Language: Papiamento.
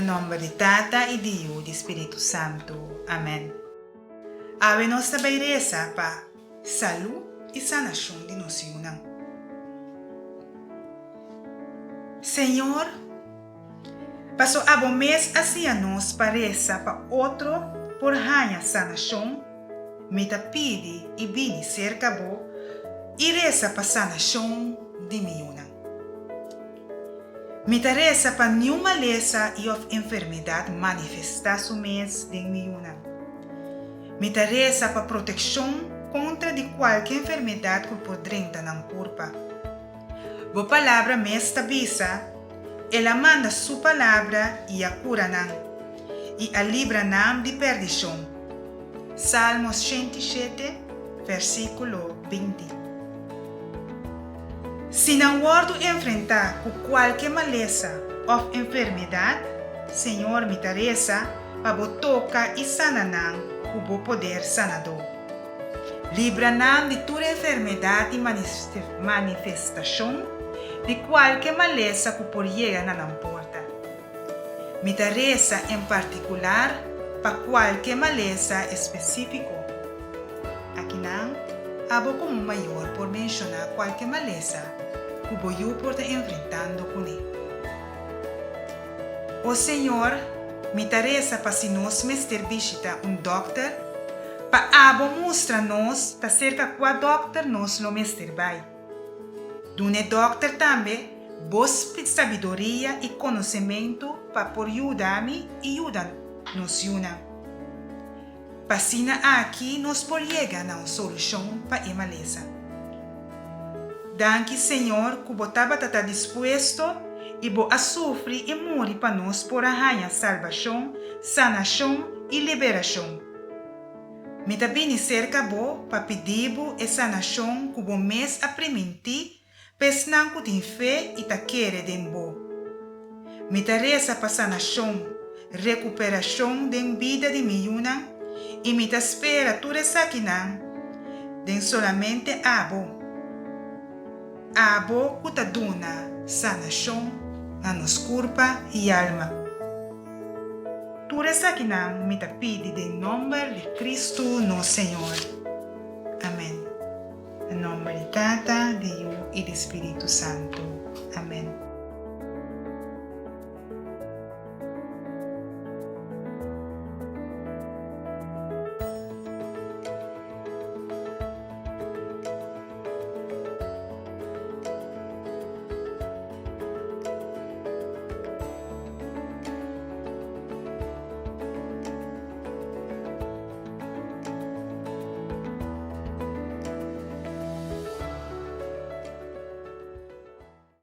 Na nomber di Tata i di Yu di Spiritu Santu. Amen. Awe nos ta bai resa pa salu i sanashon di nos yunan. Señor, paso abo mes a siña nos pa resa pa otro por haña sanashon, mi ta pidi i bini serka bo i resa pa sanashon di mi yunan. Mi ta resa pa niun malesa i òf enfermedat manifestá su mes den mi yunan. Mi ta resa pa protekshon kontra di kualke enfermedat ku por drenta nan kurpa. Bo Palabra mes ta bisa, El a manda su palabra i a kura nan, i a libra nan di perdishon. Salmos 107, versíkulo 20. Si nan wòrdu enfrentá ku kualke malesa òf enfermedat, Señor mi ta resa pa Bo toka i sana nan ku Bo poder sanadó. Libra nan di tur enfermedat i manifestashon di kualke malesa ku por yega na nan porta. Mi ta resa en partikular pa kualke malesa espesífiko. Akinan, abo komo mayor por menshoná kualke malesa ku bo yu por ta enfrentando kuné. O Señor, mi ta resa pa si nos mester bishita un dòkter, pa abo mustra nos ta serka kua dòkter nos lo mester bai. Duna e dòkter tambe bo sabiduria i konosementu pa por yuda mi i yuda nos yunan. Pa asina aki nos por yega na un solushon pa e malesa. Danki Señor ku bo tabata ta dispuesto i bo a sufri i muri pa nos por a haña salbashon, sanashon i liberashon. Mi ta bini serka bo pa pidi bo e sanashon ku bo mes a primintí Pa esnan ku tin fe i ta kere den Bo. Mi ta resa pa sanashon, rekuperashon den bida di mi yunan i mi ta spera tur esakinan den solamente Abo, Abo ku ta duna sanashon na nos kurpa i alma. Tur esakinan mi ta pidi den nomber di Kristu nos Señor. Amen. Na nomber di Tata, di Yu i di Spiritu Santu. Amen.